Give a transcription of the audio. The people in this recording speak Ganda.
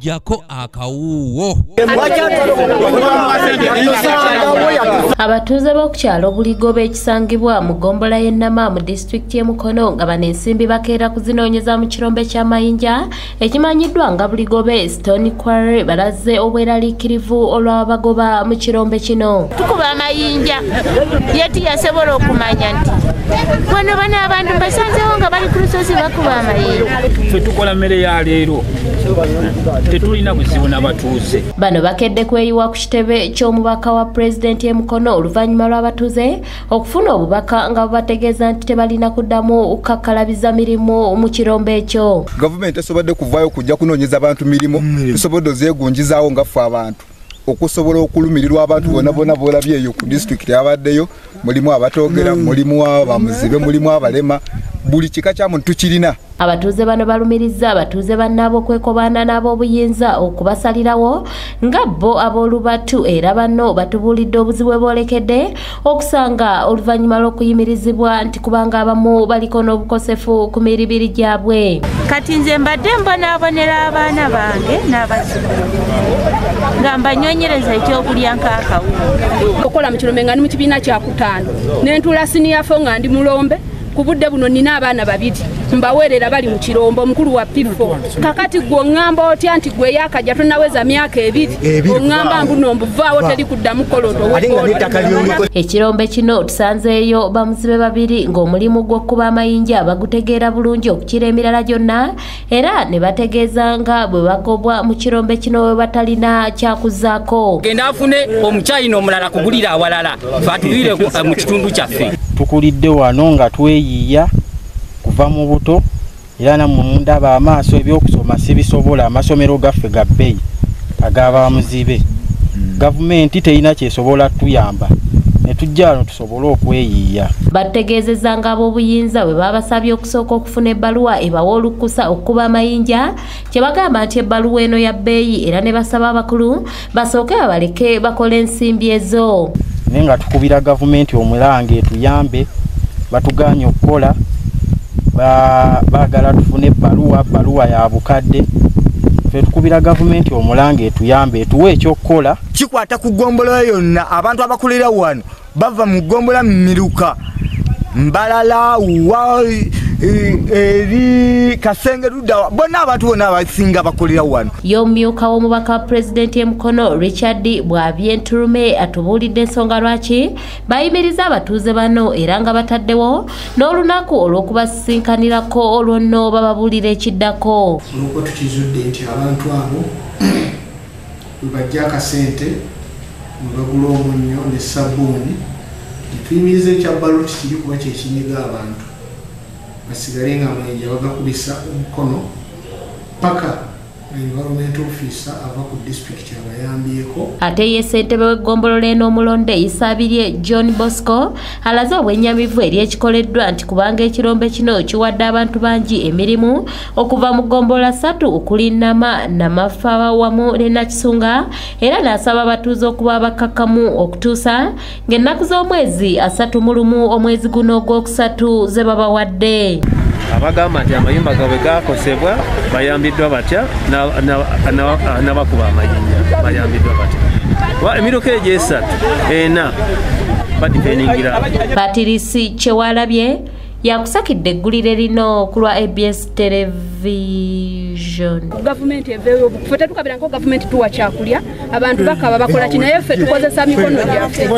Jako akawuwo. Abatuuze b'okukyalo Buligobe ekisangibwa mu ggombolola y'e Nama mu disitulikiti y'e Mukono nga bano ensimbi bakeera kuzinoonyeza mu kirombe ky'amayinja ekimanyiddwa nga Buligobe Stone Quarry balaze obweraliikirivu olw'abagoba mu kirombe kino. Tukuba amayinja ye tiyasobola okumanya nti wano bano abantu basanzeewo nga bali ku lusozi bakuba amayinja. Ffe tukola mmere ya leero, tetulina buzibu n'abatuuze. Bano bakedde kweyiwa ku kitebe ky'omubaka wa pulezidenti e Mukono oluvannyuma lw'abatuuze okufuna obubaka nga bubategeeza nti tebalina kuddamu kukakkalabiza mirimu mu kirombe ekyo. Gavumenti esobodde kuvaayo kujja kunoonyeza abantu mirimu, tusobodde ozeegunjizaawo nga ffe abantu okusobola okulumirirwa abantu bonna bonna b'olabye eyo ku disitulikiti abaddeyo, mulimu abatoogera, mulimu abamuzibe, mulimu abalema, buli kika kya muntu tukirina. Abatuuze bano balumiriza abatuuze bannaabwe okwekobaana n'ab'obuyinza okubasalirawo nga bo ab'olubatu, era bano batubuulidde obuzibu bwe boolekedde okusanga oluvannyuma lw'okuyimirizibwa nti kubanga abamu baliko n'obukosefu ku mibiri gyabwe. Kati nze mbadde mbonaabonera abaana bange n'abazzukulu nga mbanyonyereza ekyokulya nk'akawunga. Okola mu kirombe nga ndi mu kibiina kyakutaano ne ntuula siniya fo nga ndi mulombe. Ku budde buno nina abaana babiri mbaweerera bali mu kirombo, omukulu wa P4. Kakati gwe oŋŋamba otya nti gwe yakajja tonnaweza myaka ebiri, oŋŋamba mbu mbuvaawo teri kuddamu koloto. Ekirombe kino tusanzeeyo bamuzibe babiri ng'omulimu gw'okuba amayinja bagutegeera bulungi okukira emirala gyonna, era ne bategeeza nga bwe bagobwa mu kirombe kino we batalina kyakuzaako. Genda afune omukyayina omulala kugulira awalala ffe mu kitundu kyaffe. Tukulidde wano nga tweyiiya kuva mu buto, era nammwe mundaba amaaso ebyokusoma sibisobola, amasomero gaffe ga bbeeyi ag'abamuzibe. Gavumenti terina kyesobola tuyamba ne tujja wano tusobole okweyiiya. Bategeezezza nga ab'obuyinza bwe babasabye okusooka okufuna ebbaluwa ebawa olukusa okukuba amayinja, kye bagamba nti ebbaluwa eno ya bbeeyi, era ne basaba abakulu basooke babaleke bakole ensimbi ezo. Naye nga tukubira gavumenti omulange etuyambe, batuganye okukola, baagala tufune ebbaluwa, bbaluwa ya bukadde. Ffe tukubira gavumenti omulange etuyambe etuwe ekyokukola. Kikwata ku ggombolola yonna, abantu abakolera wano bava mu ggombolola Miruka, Mbalala, wa eri Kasenge ludda, bonna abantu bonna abasinga bakolera wano. Y'omumyuka w'omubaka wa pulezidenti e Mukono Richard Bwabyenturume atubuulidde ensonga lwaki bayimiriza abatuuze bano, era nga bataddewo n'olunaku olw'okubasisinkanirako olwo nno bababuulira ekiddako. Olw'okuba tukizudde nti abantu abo bwe bajja akasente ne bagula omunnyo ne sabbuuni, ne tuyimiriza ekya baluti kiri kuba kye kinyiga abantu basigale nga amayinja bagakubisa omukono paka environment officer ava ku disitulikiti abayambyeko. Ate ye ssentebe w'eggombolola eno omulonde Isabirye John Bosco alaze obwennyamivu eri ekikoleddwa nti kubanga ekirombe kino kiwadde abantu bangi emirimu okuva mu ggombolola ssatu okuli Nama, Namafa wamu ne Nakisunga, era n'asaba abatuuze okuba abakkakkamu okutuusa ng'ennaku z'omwezi 31 omwezi guno ogwokusatu ze babawadde. Abagamba nti amayumba gaabwe gakosebwa bayambiddwa batya, n'abakuba amayinja bayambiddwa batya, emiruka egyo esatu ena badifeningira. Patirisi Kyewalabye yakusakidde eggulire lino ku lwa ABS Television. Gavumenti eveeyo, ffe tetukabirako gavumenti tuwa kyakulya, abantu bakaba bakola ki, naye ffe tukozesa mikono gyaffe.